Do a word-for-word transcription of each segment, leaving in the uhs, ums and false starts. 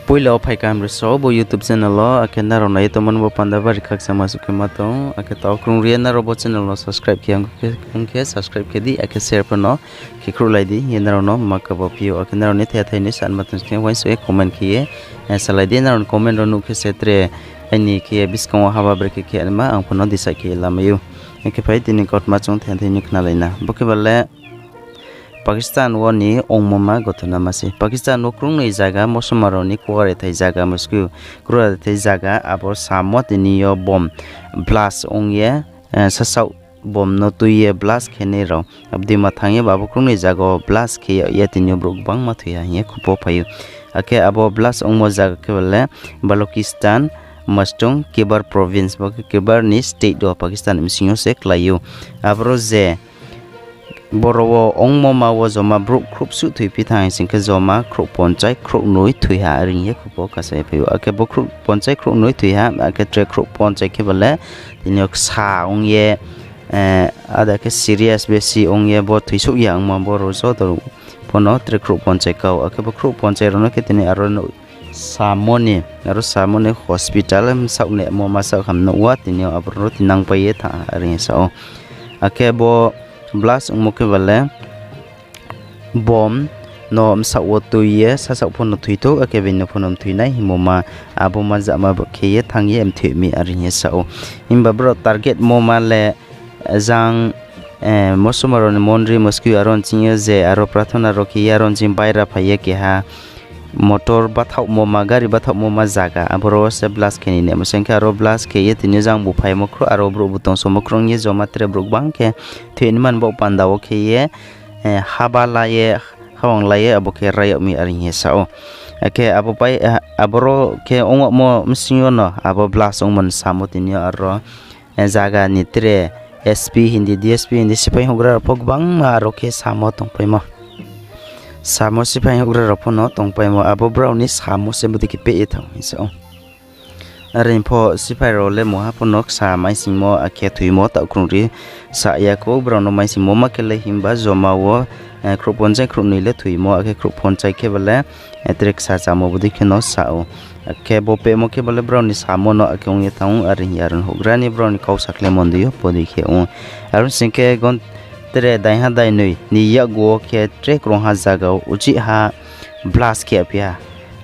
Poila wo phai kaham ri sao bo YouTube channel wo, akhe nrao nai ye tongmo no bo panda bari khakchangma suh khe ma tong, akhe tao krung ri ye nrao bo channel no subscribe khe ong khe, ong khe subscribe khe di, akhe share pho no khe khruhlai di, hing ye nrao no ma kabo phi ou, akhe nrao ni thethai ni sanma tong khe uaingsouh ye comment khe ye, eh, salai di, nrao ni comment rao nuh khe se tre aini khe ye buskang wo haba brekhe khe ma ang pho no decide khe ye lamai ou. Akhe phai tini kautma chung thethai ni khnalai na. Bo khe ba le Pakistan wo ni ongmo ma gothona ma se. Pakistan wo krungnoi zaga mosoma rao ni kuarethai zaga mosque, kuarethai zaga abo samo tini yo bomb blast ong ye, eh, sasaoh bomb no tui ye blast khe nai rao. Abo dei ma thanng ye ba abo krungnoi zaga wo blast khe yag ye tini yo brouh gbangma thoi ha hing ye khupo phai ou. Akhe abo blast ongmo zaga khe ba le Balochistan, Mastung, Khyber province, bo khe Khyber ni state wo Pakistan bsing yo se klái ou. Aboro je boro wo ongmo ma wo joma brouh khrouh suh thoiphi thanng sing khe joma khrouh ponchai khrouh noi thoi ha are hing ye khupo kasa ye phai ou. Akhe bo khrouh ponchai khrouh noi thoi ha, akhe tre khrouh ponchai khe ba le tini yo ksa ong ye, eh, ada khe serious besi ong ye bo thoisouh ya ongmo boro joto pho no tre khrouh ponchai kau. Akhe bo khrouh ponchai rao no khe tini aro no samo ni, aro samo ni hospital bsaoh nehmo ma saoh ham nuh wa tini yo aboro no tinangpai ye thanng ha are hing ye sa ou. Akhe bo blast ongmo khe ba le bomb no bsaoh wo tui ye sasaoh pho no thoi thou, akhe bini pho no mthoi nai hingmo ma abo ma jama khe ye thanng ye mthoi mi are hing ye sa ou. Himba brao target mo ma le jang, eh, mosoma rao ni mondri mosque aro nching yo je aro prathona rao khe ye aro nching baira phai ye keha motor bathaohmo ma, gari bathaohmo ma zaga, aboro wo se blast khe ni nehmo se hing khe aro blast khe ye tini yo jang bu phaimo khrouh aro brouh bu tongsomo khrouh ong ye joma tre brouh gbang khe thoi ni man baoh panda wo khe ye, eh, haba la ye, hawang la ye abo khe rai yag mi are hing ye sa ou. Akhe abo pai, eh, aboro khe ongmo bsing yo no abo blast ongmo ni samo tini yo aro, eh, zaga ni tre S P hing di, D S P hing di, siphai houhgra rao pho gbangma aro khe samo tongpaimo. Samo siphai houhgra rao pho no tongpaimo, abo brao ni samo se bodei khe peh ye thanng hing sa ou. Are pho siphai rao le mungha pho no ksa maisingmo akhe thoimo taoh krung ri sa ya khou, brao no maisingmo ma khe le himba joma wo, eh, khrouh ponchai khrouh noi le thoimo, akhe khrouh ponchai khe ba le, eh, tre ksa chamo bodei khe no sa ou. Akhe bo pehmo khe ba le brao ni samo no akhe ong ye thanng ou, are hing ye aro ni houhgra ni brao ni kau sakhlaimo ndei yo bodei khe ong ou. Aro sing khe gon tre daingha dainoi ni yakgu wo khe tre krungha zaga wo uchih ha blast khe phi ha.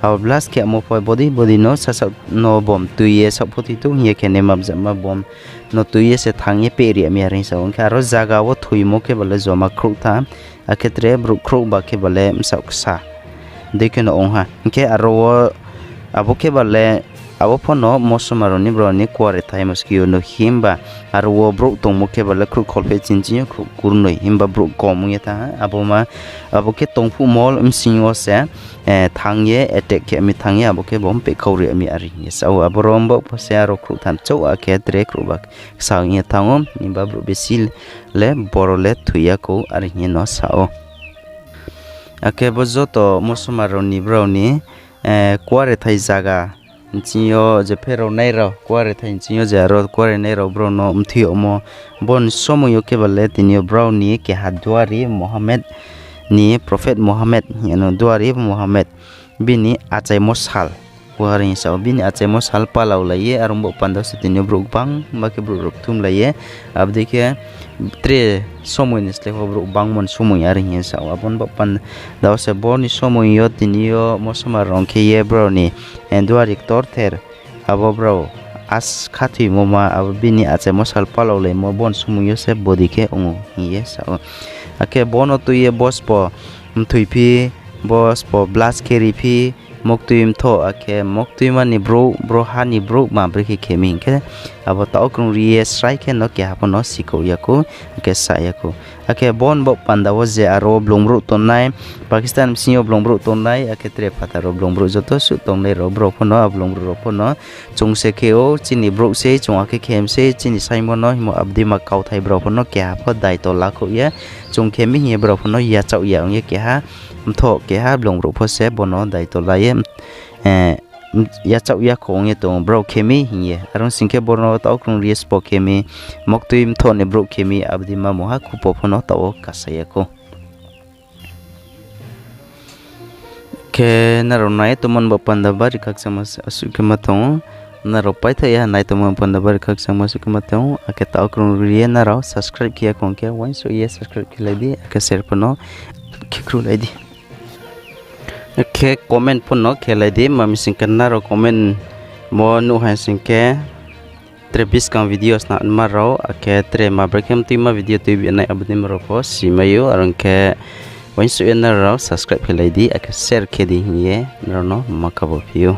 Abo blast khe mo pho bodei bodei no sasaoh no bomb tui ye saoh pho thoi thou hing ye khe naima bzama bomb no tui ye se thanng ye peh ri mi are hing sa ou. Hing khe aro zaga wo thoimo khe ba le joma khrouh tham, akhe tre brouh khrouh ba khe ba le bsaoh ksa dei khe no ong ha. Hing khe aro wo abo khe ba le abo pho no mosoma rao ni brao ni kuarethai mosque yo no himba aro wo brouh tongmo khe ba le khrouh kholpheh chinching yo khrouh kurnoi himba brouh kom ong ye thanng ha. Abo ma, abo khe tongphuhmo bsing yo se, eh, thanng ye attack khe mi thanng ye abo khe bomb pehkhau ri mi are hing ye sa ou. Aboro ongba pho se aro khrouh tham chouh akhe tre khrouh ba ksa ong ye thanng ou, himba brouh besi le boro le thoi ya khou are hing ye no sa ou. Akhe bo joto mosoma rao ni brao ni, eh, kuarethai zaga nching yo je pherao nai rao, kuarethai nching yo je aro kuare nai rao brao no mthoi yagmo, bo ni somoi yo khe ba le tini yo brao ni keha duari Mohammed ni, Prophet Mohammed hing ye no duari Mohammed bini achaimo sal. Kuari sa ou, bini achaimo sal palaolai ye, aro ni baoh panda se tini yo brouh gbangma khe brouh rao kthumlai ye, abo dei khe tre somoi ni slái pho brouh gbangma ni somoi are hing ye sa ou. Abo ni baoh panda wo se bo ni somoi yo tini yo mosoma rao khe ye brao ni, eh, duari ktorther, abo brao as khathoimo ma, abo bini achaimo sal palaolaimo bo ni somoi yo se bodei khe ong ou hing ye sa ou. Akhe bo no tui ye bo sbo mthoiphi, bo sbo blast khe riphi, muktui mthoh, akhe muktuima ni brouh, brouhha ni brouh ma brekhe khe mi hing khe, abo taoh krung ri ye srai khe no keha pho no sikhouh ya khou, akhe sa ya khou. Akhe bo ni baoh panda wo je aro blung brouh tongnai, Pakistan bsing yo blung brouh tongnai, akhe tre phathar wo blung brouh joto suh tongnai rao brao pho no, abo blung brouh rao pho no, chung se khe ou, chini brouh sei, chung akhe khe mi sei, chini saingmo no hingmo abo dei ma kauthai brao pho no keha pho daito lakhouh ye, chung khe mi hing ye brao pho no yachaoh ya ong ye keha, mthoh keha blung brouh pho se bo no daito la ye, eh, yachaoh ya khou ong ye tong ou, brao khe mi hing ye. Are ong sing khe bo no taoh krung ri ye sbo khe mi, muktui mthoh ni brouh khe mi, abo dei ma mungha khupo pho no taoh wo kasa ya khou. Khe nrao nai tongmo ni bo panda bari khakchangma asuh khe ma tong ou. Nrao paithaoh ya nai tongmo panda bari khakchangma asuh khe ma tong ou. Akhe taoh krung ri ye nrao subscribe khe ya khong khe uaingsouh ye subscribe khelai di, akhe share pho no khe khrulai di. Akhe comment pho no khelai di, ma mi sing khe nrao comment mo nuh hai sing khe tre buskang video snama rao, akhe tre ma brekhe mtuima video tuibi nai abo ni ma rao pho simai ou, are ong khe uaingsouh ye nrao subscribe khelai di, akhe share khe di hing ye nrao no ma kabo phi ou.